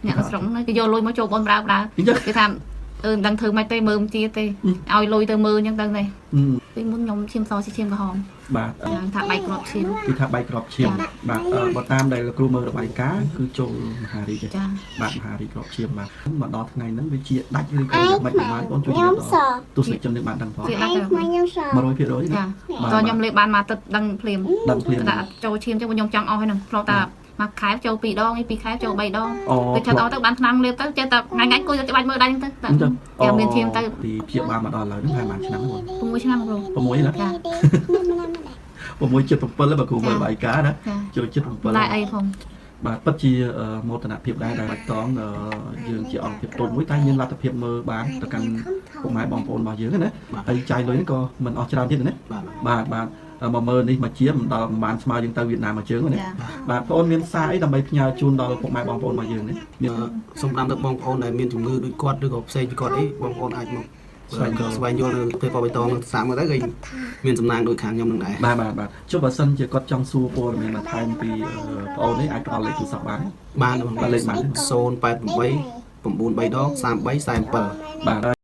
អ្នកនៅស្រុកហ្នឹងគេយកលុយមកចូលបនប្រើប្រើ អញ្ចឹង គេថាអឺមិនដឹងធ្វើម៉េចទេមើលមិនជាទេឲ្យលុយទៅមើលអញ្ចឹងទៅនេះពីមុនខ្ញុំឈាមសជាឈាមក្រហម បាទ យ៉ាងថាបែកគ្រាប់ឈាម គេថាបែកក្របឈាមបាទបើតាមដែលលោកគ្រូមើលរបាយការណ៍គឺចូលមហារីក ចា បាទមហារីកក្របឈាមបាទមកដល់ថ្ងៃហ្នឹងវាជាដាច់ឬក៏យ៉ាងម៉េចយ៉ាងម៉េចបងជួយជម្រាបដល់ទស្សនិកជននឹងបានដឹងផង ជាដាច់ទៅ 100%ណា ចាតខ្ញុំលេបបានមកទឹកដឹងភ្លាម ដឹងភ្លាម តែចូលឈាមចឹងខ្ញុំចង់អស់ហើយហ្នឹងធ្លាប់តែមួយខែចូល2ដងឯ2ខែចូល3ដង អូ ទៅឆាត់អស់ទៅបានឆ្នាំលេបទៅចេះតែថ្ងៃថ្ងៃគួយទៅច្បាច់មើលដៃហ្នឹងទៅ អញ្ចឹង តែមានឈាមទៅ ពីព្យាបាលមកដល់ឥឡូវហ្នឹងប្រហែលឆ្នាំហ្នឹង 6ឆ្នាំគ្រូ បង6ណា ចា 6 7 7បើគ្រូមើលបាយការណា ចា ចូលចិត្ត7 តែអីផង បាទពិតជាមោទនភាពដែរដែលបាច់តងយើងជាអង្គភាពតូចមួយតែមានលទ្ធភាពមើលបានទៅកាន់ពុកម៉ែបងប្អូនរបស់យើងណាហើយចាយលុយហ្នឹងក៏មិនអស់ច្រើនទៀតណា បាទ បាទបាទមកមើលនេះមកជាមិនដល់មិនបានស្មើយើងទៅវៀតណាមមួយជើងណា ចា បាទបងប្អូនមានសារអីដើម្បីផ្ញើជូនដល់ពុកម៉ែបងប្អូនរបស់យើងនេះមាន សូមដាំទៅបងប្អូនដែលមានជំងឺដូចគាត់ឬក៏ផ្សេងពីគាត់អីបងប្អូនអាចមក ស្វែងយល់ ស្វែងយល់នៅពេលបបៃតងសាកមើលទៅគេមានសំណាងដូចខាងខ្ញុំនឹងដែរ បាទបាទបាទចុះបើសិនជាគាត់ចង់សួរព័ត៌មានបន្ថែមពីបងប្អូននេះអាចផ្ដល់លេខទូរស័ព្ទបានទេ បានបង បាទលេខបាន 088 93ដង33 47 បាទ។